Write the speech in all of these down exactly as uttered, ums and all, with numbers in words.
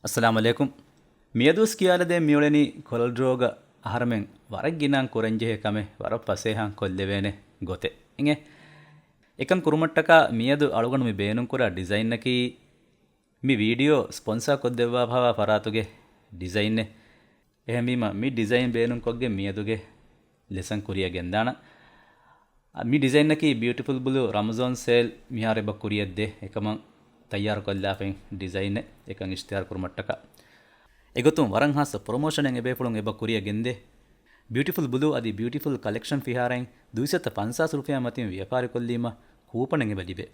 އައްސަލާމު ޢަލައިކުމް. މިއަދުވެސް ކިޔާލަދޭން މިއުޅެނީ ކޮލަރ ޑްރޯގަ އަހަރަމެން ވަރަށް ގިނައިން ކުރަންޖެހޭ ކަމެއް ވަރަށް ފަސޭހައިން ކޮށްލެވޭނެ ގޮތެއް. އިނގޭ. އެކަން ކުރުމަށްޓަކާ މިއަދު އަޅުގަނޑު މި ބޭނުންކުރާ ޑިޒައިނަކީ މި ވީޑިއޯ ސްޕޮންސާ ކޮށްދެއްވާފައިވާ ފަރާތުގެ ޑިޒައިނެއް. އެހެންވީމަ މި ޑިޒައިން ބޭނުންކޮށްގެން މިއަދުގެ ލެސަން ކުރިއަށް ގެންދާނަން. މި ޑިޒައިންއަކީ ބިއުޓިފުލް ބުލޫ ރަމަޒާން ސޭލް މިހާރު އެބަ ކުރިއަށްދޭ އެކަމަށް ތައްޔާރުކޮށްލާފައި ޑިޒައިނެއް އެކަން އިޝްތިހާރު ކުރުމަށްޓަކާ. އެގޮތުން ވަރަށް ހާއްސަ ޕްރޮމޯޝަނެއް އެބޭފުޅުން އެބަ ކުރިއަށް ގެންދޭ. ބިއުޓިފުލް ބުލޫ އަދި ބިއުޓިފުލް ކަލެކްޝަން ފިހާރައިން ދުއިސައްތަ ފަންސާސް ރުފިޔާ މަތިން ވިޔަފާރިކޮށްލީމަ ކޫޕަނެއް އެބަ ލިބޭ.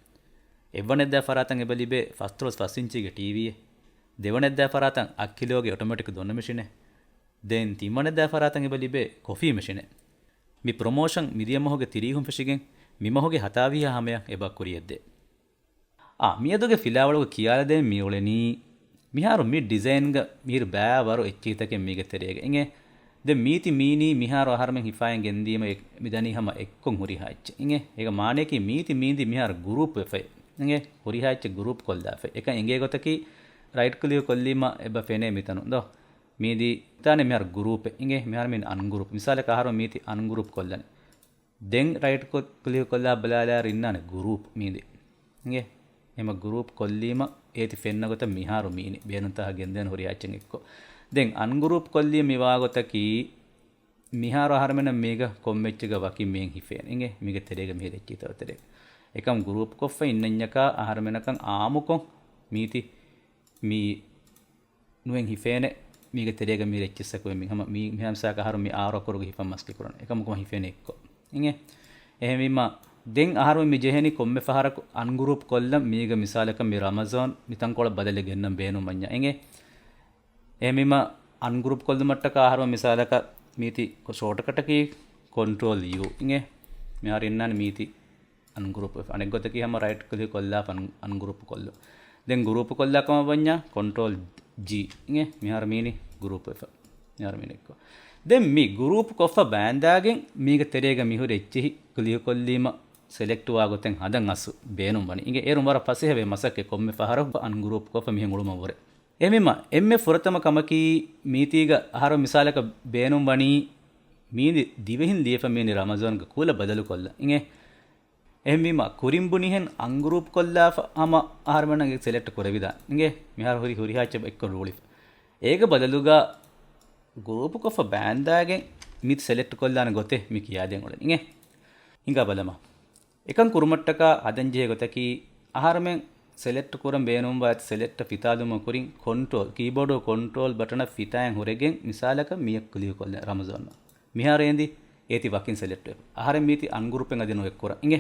އެއްވަނައްދާ ފަރާތަށް އެބަ ލިބޭ ފަސްދޮޅަސް ފަސް އިންޗީގެ ޓީވީއެއް. ދެވަނައްދާ ފަރާތަށް އަށް ކިލޯގެ އޮޓޮމެޓިކް ދޮންނަ މެޝިނެއް. ދެން ތިންވަނައްދާ ފަރާތަށް އެބަ ލިބޭ ކޮފީ މެޝިނެއް. މި ޕްރޮމޯޝަން މިދިޔަ މަހުގެ ތިރީހުން ފެށިގެން މި މަހުގެ ހަތާވީހާ ހަމަޔަށް އެބަ ކުރިއަށްދޭ. އާ، މިއަދުގެ ފިލާވަޅުގަ ކިޔާލަދޭން މިއުޅެނީ، މިހާރު މި ޑިޒައިންގަ މިހިރު ބައިވަރު އެއްޗިހިތަކެއް މީގެ ތެރޭގަ އިނގޭ. ދެން މީތި މީނީ މިހާރު އަހަރުމެން ހިފާއިން ގެންދީމަ އެ-، މިދަނީ ހަމަ އެއްކޮށް ހުރިހާ އެއްޗެއް އިނގޭ. އޭގެ މާނަޔަކީ މީތި މީނދި މިހާރު ގުރޫޕް ވެފައި އިނގޭ. ހުރިހާ އެއްޗެއް ގުރޫޕް ކޮށްލާފައި. އެކަން އެނގޭ ގޮތަކީ ރައިޓް ކްލިކް ކޮށްލީމަ އެބަ ފެނޭ މިތަނުން ދޯ. މީދީ ތާނެ މިހާރު ގުރޫޕެއް އިނގޭ. މިހާރު މީން އަންގުރޫޕް. މިސާލަކަށް އަހަރު މީތި އަންގުރޫޕް ކޮށްލަނީ. ދެން ރައިޓް ކޮ-، ކްލިކް ކޮށްލާ ބަލާލާއިރު އިންނާނެ ގުރޫޕް މީނދި. އިނގޭ؟ އެހެމަ ގުރޫޕް ކޮށްލީމަ އޭތި ފެންނަ ގޮތަށް މިހާރު މީނި. ބޭނުންތާ ގެންދޭން ހުރި އެއްޗެއް އެއްކޮށް. ދެން އަންގުރޫޕް ކޮށްލީ މިވާ ގޮތަކީ މިހާރު އަހަރުމެންނަށް މީގަ ކޮންމެއްޗެއްގަ ވަކިން މީހެއް ހިފޭނެ. އިނގޭ؟ މީގެ ތެރޭގަ މިހިރަ އެއްޗިހިތައް ތެރޭ. އެކަމް ގުރޫޕް ކޮށްފަ އިންނަންޏަކާ އަހަރުމެނަކަށް އާއްމުކޮށް މީތި މީ ނުވެން ހިފޭނެ. މީގެ ތެރޭގަ މިހިރަ އެއްޗިއްސަކު މި ހަމަ މީ މިހާ މިސާލަކަށް އަހަރު މި އާރު އަކުރުގަ ހިފަން މަސްކި ކުރަން. އެކަމަކު ހިފޭނެ އެއްކޮށް. އިނގޭ؟ އެހެންވީމަ ދެން އަހަރު މި ޖެހެނީ ކޮންމެ ފަހަރަކު އަންގުރޫޕް ކޮށްލަން މީގަ މިސާލަކަށް މި ރަމަޒާން މި ތަންކޮޅަށް ބަދަލެއް ގެންނަން ބޭނުންވަންޏާ. އިނގޭ؟ އެހެންވީމަ އަންގުރޫޕް ކޮށްލުމަށްޓަކާ އަހަރު މިސާލަކަށް މީތި ޝޯޓްކަޓަކީ ކޮންޓްރޯލް ޔޫ. އިނގޭ؟ މިހާރު އިންނާނެ މީތި އަންގުރޫޕް ވެފަ. އަނެއް ގޮތަކީ ހަމަ ރައިޓް ކްލިކް ކޮށްލާފަ އަން-، އަންގުރޫޕް ކޮށްލު. ދެން ގުރޫޕް ކޮށްލާ ކަމަށް ވަންޏާ ކޮންޓްރޯލް ޖީ. އިނގޭ؟ މިހާރު މީނި ގުރޫޕް ވެފަ. މިހާރު މީނި އެއްކޮށް. ދެން މި ގުރޫޕް ކޮށްފަ ބާންދާގެން މީގެ ތެރޭގަ މިހުރި އެއްޗިހި ކްލިކް ކޮށްލީމަ ސެލެކްޓް ވާ ގޮތެއް ހަދަން އަސްލު ބޭނުން ވަނީ. އިނގޭ؟ އޭރުން ވަރަށް ފަސޭހަވޭ މަސައްކަތް ކޮންމެ ފަހަރަކު އަންގުރޫޕް ކޮށްފަ މިހެން އުޅުމަށް ވުރެ. އެހެންވީމަ އެންމެ ފުރަތަމަ ކަމަކީ މީތީގަ އަހަރު މިސާލަކަށް ބޭނުން ވަނީ މީނި ދިވެހިން ލިޔެފަ މީނި ރަމަޒާންގެ ކުލަ ބަދަލު ކޮށްލަން. އިނގޭ؟ އެހެންވީމަ ކުރިން ބުނިހެން އަންގުރޫޕް ކޮށްލާފަ ހަމަ އަހަރުމެންނަށް ސެލެކްޓް ކުރެވިދާނެ. އިނގޭ؟ މިހާރު ހުރި ހުރިހާ އެއްޗެއް އެއްކޮށް ރޫޅިފަ. އޭގެ ބަދަލުގަ ގުރޫޕް ކޮށްފަ ބާންދާގެން މި ސެލެކްޓް ކޮށްލާނެ ގޮތެއް މި ކިޔާދޭން އުޅެނީ. އިނގޭ؟ ހިނގާ ބަލަމާ. އެކަން ކުރުމަށްޓަކާ ހަދަންޖެހޭ ގޮތަކީ، އަހަރުމެން ސެލެކްޓް ކުރަން ބޭނުންވާ އެތި ސެލެކްޓް ފިތާލުމަށް ކުރިން ކޮންޓްރޯލް، ކީބޯޑު ކޮންޓްރޯލް ބަޓަނަށް ފިތާއިން ހުރެގެން މިސާލަކަށް މިއަށް ކްލިކް ކޮށްލަން ރަމަޒާން. މިހާރު އެނދި އޭތި ވަކިން ސެލެކްޓް ވެފަ. އަހަރެން މީތި އަންގުރޫޕެއް އަދި ނުއެއްކުރަން. އިނގޭ؟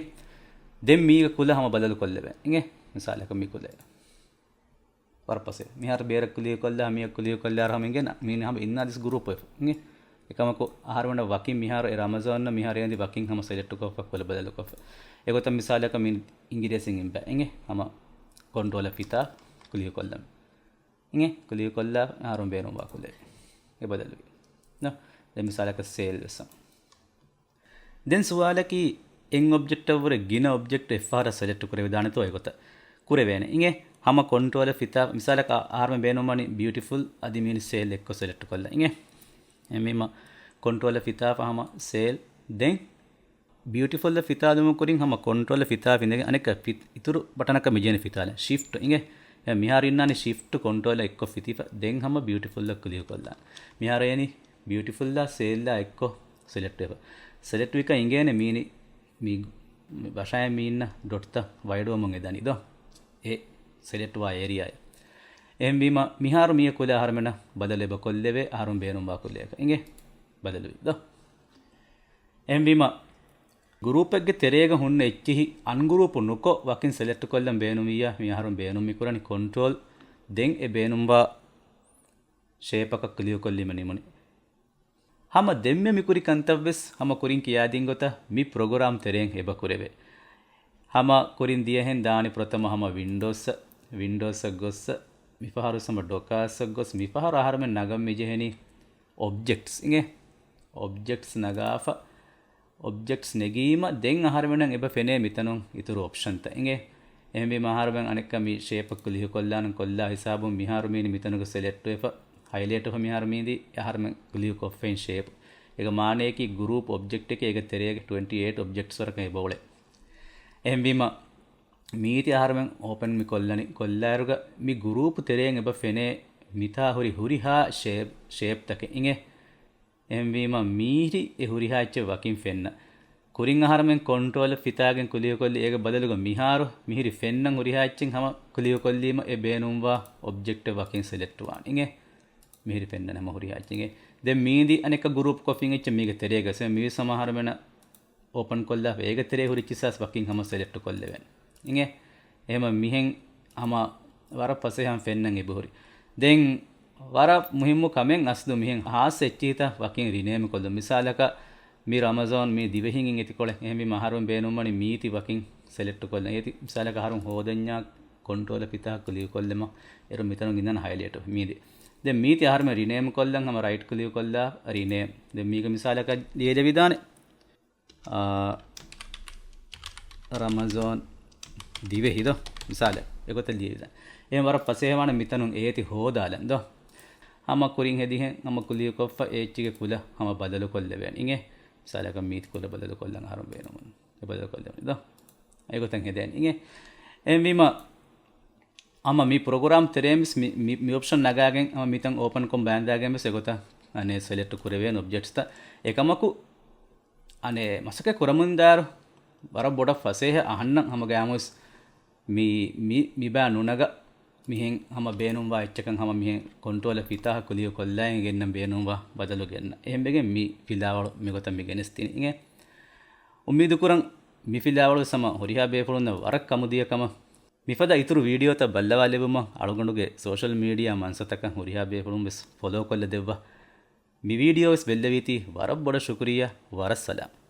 ދެން މީގަ ކުލަ ހަމަ ބަދަލު ކޮށްލެވޭ. އިނގޭ؟ މިސާލަކަށް މި ކުލަ. ވަރަށް ފަސޭހަ. މިހާރު ބޭރަށް ކުލި ކޮށްލާ، މިއަށް ކުލި ކޮށްލާ ހަމަ އިނގޭ ނަ-، މީނަ ހަމަ އިންނާ ދިސް ގުރޫޕް ވެފަ. އިނގޭ؟ އެކަމަކު އަހަރުމެންނަށް ވަކިން މިހާރު އެ ރަމަޒާން މިހާރު އެނދި ވަކިން ހަމަ ސެލެކްޓް ކޮށްފަ ކުލަ ބަދަލު ކޮށްފަ. އެގޮތަށް މިސާލަކަށް މި އިނގިރޭސިން އިންބަ. އިނގޭ؟ ހަމަ ކޮންޓްރޯލަށް ފިތާ ކުލި ކޮށްލަން. އިނގޭ؟ ކުލި ކޮށްލާ އަހަރު ބޭނުންވާ ކުލަ. އެ ބަދަލުވި. ނަ؟ ދެން މިސާލަކަށް ސޭލް ވެސް. ދެން ސުވާލަކީ، އެއް އޮބްޖެކްޓަށްވުރެ ގިނަ އޮބްޖެކްޓް އެއްފަހަރަށް ސެލެކްޓް ކުރެވިދާނެތޯ އެގޮތަށް ކުރެވޭނެ. އިނގޭ؟ ހަމަ ކޮންޓްރޯލަށް ފިތާ، މިސާލަކަށް އަ-، އަހަރުމެން ބޭނުންވަނީ ބިއުޓިފުލް އަދި މީނި ސޭލް އެއްކޮށް ސެލެކްޓް ކޮށްލަން. އިނގޭ؟ އެމީމަ ކޮންޓްރޯލަށް ފިތާފަ ހަމަ ސޭލް. ދެން ބިއުޓިފުލްއަށް ފިތާލުމުގެ ކުރިން ހަމަ ކޮންޓްރޯލަށް ފިތާފަ އިނދެގެން އަނެއްކާ ފި-، އިތުރު ބަޓަނަކަށް މިޖެހެނީ ފިތާލަން. ޝިފްޓް އިނގޭ؟ އެ މިހާރު އިންނާނީ ޝިފްޓް ކޮންޓްރޯލަށް އެއްކޮށް ފިތިފަ. ދެން ހަމަ ބިއުޓިފުލްއަށް ކްލިކް ކޮށްލާން. މިހާރު އެނީ ބިއުޓިފުލްއާ ސޭލްއާ އެއްކޮށް ސެލެކްޓް ވެފަ. ސެލެކްޓް ވިކަން އިނގޭނެ މީނި މި، މި ބަށާއެއް މި އިންނަ ޑޮޓްތައް ވައިޑްވަމުން އެދަނީ ދޯ. އެ ސެލެކްޓްވާ އޭރިއާއެއް. އެހެންވީމަ މިހާރު މީ ކުލަ އަހަރުމެންނަށް ބަދަލު އެބަ ކޮށްލެވޭ އަހަރުން ބޭނުންވާ ކުލައަކަށް. އިނގޭ؟ ބަދަލުވި ދޯ. އެހެންވީމަ ގުރޫޕެއްގެ ތެރޭގަ ހުންނަ އެއްޗިހި އަންގުރޫޕު ނުކޮށް ވަކިން ސެލެކްޓް ކޮށްލަން ބޭނުންވިއްޔާ މި އަހަރުން ބޭނުން މި ކުރަނީ ކޮންޓްރޯލް ދެން އެ ބޭނުންވާ ޝޭޕަކަށް ކްލިކް ކޮށްލީމަ ނިމުނީ. ހަމަ ދެންމެ މިކުރި ކަންތައްވެސް ހަމަ ކުރިން ކިޔާދިން ގޮތަށް މި ޕްރޮގްރާމް ތެރެއިން އެބަ ކުރެވޭ. ހަމަ ކުރިން ދިޔަހެން ދާނީ ޕްރޮތަމަ ހަމަ ވިންޑޯސް، ވިންޑޯސްއަށް ގޮއްސަ، މިފަހަރު ހަމަ ޑޮކާސްއަށް ގޮސް، މިފަހަރު އަހަރުމެން ނަގަން މިޖެހެނީ އޮބްޖެކްޓްސް އިނގޭ. އޮބްޖެކްޓްސް ނަގާފަ، އޮބްޖެކްޓްސް ނެގީމަ ދެން އަހަރުމެނަށް އެބަ ފެނޭ މިތަނުން އިތުރު އޮޕްޝަންތައް އިނގޭ. އެހެންވީމަ އަހަރުމެން އަނެއްކާ މި ޝޭޕަށް ކުލިހުކޮށްލާނަން ކޮށްލާ ހިސާބުން މިހާރު މީނި މިތަނުގަ ސެލެކްޓްވެފަ، ހައިލައިޓްވެފަ މިހާރު މީނި އަހަރުމެން ކުލިހުކޮށްފައިން ޝޭޕް. އޭގެ މާނަޔަކީ ގުރޫޕް އޮބްޖެކްޓެކޭ އޭގެ ތެރޭގަ ޓްވެންޓީ އެއިޓް އޮބްޖެކްޓްސް ވަރަކަށް އެބައުޅޭ. އެހެންވީމަ މީތި އަހަރުމެން އޯޕަން މި ކޮށްލަނީ، ކޮށްލާއިރުގަ މި ގުރޫޕް ތެރެއިން އެބަ ފެނޭ މިތާ ހުރި ހުރިހާ ޝޭޕް، ޝޭޕްތަކެއް އިނގޭ. އެހެންވީމަ މީހިރި އެ ހުރިހާ އެއްޗެއް ވަކިން ފެންނަ. ކުރިން އަހަރުމެން ކޮންޓްރޯލަށް ފިތާގެން ކުލިހުކޮށްލި އޭގެ ބަދަލުގަ މިހާރު މިހިރި ފެންނަން ހުރިހާ އެއްޗެއް ހަމަ ކުލިހުކޮށްލީމަ އެ ބޭނުންވާ އޮބްޖެކްޓެއް ވަކިން ސެލެކްޓް ވާން އިނގޭ. މިހިރި ފެންނަން ހަމަ ހުރިހާ އެއްޗެއް އިނގޭ. ދެން މީދި އަނެއްކާ ގުރޫޕް ކޮށްފިން އެއްޗެއް މީގެ ތެރޭގަ ސެ މިވީސް ހަމަ އަހަރުމެނަށް އޯޕަން ކޮށްލާފަ އޭގެ ތެރޭ ހުރި އެއްޗިއްސާސް ވަކިން ހަމަ ސެލެކްޓް ކޮށްލެވޭނެ އިނގޭ. އެހެމަ މިހެން ހަމަ ވަރަށް ފަސޭހަން ފެންނަން އެބަހުރި. ދެން ވަރަށް މުހިއްމު ކަމެއް އަސްލު މިހެން ހާއްސަ އެއްޗިހިތައް ވަކިން ރިނޭމް ކޮށްލުން. މިސާލަކަށް މި ރަމަޒާން މީ ދިވެހިން އިން އެތިކޮޅެއް. އެހެންވީމަ އަހަރުން ބޭނުންވަނީ މީތި ވަކިން ސެލެކްޓް ކޮށްލަން. އޭތި މިސާލަކަށް އަހަރުން ހޯދަންޏާ ކޮންޓްރޯލަށް ފިތާ ކުލިކޮށްލެމަ އޭރު މިތަނުން އިންނަން ހައިލައިޓް މީދި. ދެން މީތި އަހަރުމެން ރިނޭމް ކޮށްލަން ހަމަ ރައިޓް ކުލިކޮށްލާ ރިނޭމް. ދެން މީގަ މިސާލަކަށް ލިޔެލެވިދާނެ. އާ، ރަމަޒާން ދިވެހި ދޯ؟ މިސާލެއް އެގޮތަށް ލިޔެވިދާނެ. އެހެން ވަރަށް ފަސޭހަވާނެ މިތަނުން އޭތި ހޯދާލަން ދޯ؟ ހަމަ ކުރިން ހެދިހެން ހަމަ ކުލިކޮށްފަ އެ އެއްޗިގެ ކުލަ ހަމަ ބަދަލުކޮށްލެވޭނެ އިނގޭ. މިސާލަކަށް މީތި ކުލަ ބަދަލުކޮށްލަން އަހަރުން ބޭނުމުން އެ ބަދަލުކޮށްލެވޭނެ ދޯ؟ އެގޮތަށް ހެދޭނެ އިނގޭ. އެހެންވީމަ ހަމަ މި ޕްރޮގްރާމް ތެރޭން ވެސް މި، މި، މި އޮޕްޝަން ނަގާގެން ހަމަ މިތަން އޯޕަންކޮށް ބާންދާގެން ވެސް އެގޮތަށް އަނެއް ސެލެކްޓް ކުރެވޭނެ އޮބްޖެކްޓްސްތައް. އެކަމަކު އަނެއް މަސައްކަތް ކުރަމުންދާއިރު ވަރަށް ބޮޑަށް ފަސޭހަ އަހަންނަށް ހަމަ ގައިމުވެސް މި، މި، މިބާ ނުނަގަ މިހެން ހަމަ ބޭނުންވާ އެއްޗަކަށް ހަމަ މިހެން ކޮންޓްރޯލަށް ފިތާހަށް ކުލިކޮށްލާ ގެންނަން ބޭނުންވާ ބަދަލު ގެންނަ. އެހެންވެގެން މި ފިލާވަޅު މިގޮތަށް މި ގެނެސްދިނީ އިނގޭ. އުއްމީދުކުރަން މި ފިލާވަޅު ހަމަ ހުރިހާ ބޭފުޅުންނަށް ވަރަށް ކަމުދިޔަ ކަމަށް. މިފަދަ އިތުރު ވީޑިއޯތައް ބައްލަވާލެއްވުމަށް އަޅުގަނޑުގެ ސޯޝަލް މީޑިއާ މަންސަތަކަށް ހުރިހާ ބޭފުޅުން ވެސް ފޮލޯ ކޮށްލަ ދެއްވާ. މި ވީޑިއޯ ވެސް ބެއްލެވީތީ ވަރަށް ބޮޑަށް ޝުކުރިއްޔާ. ވަރަށް ސަލާމް.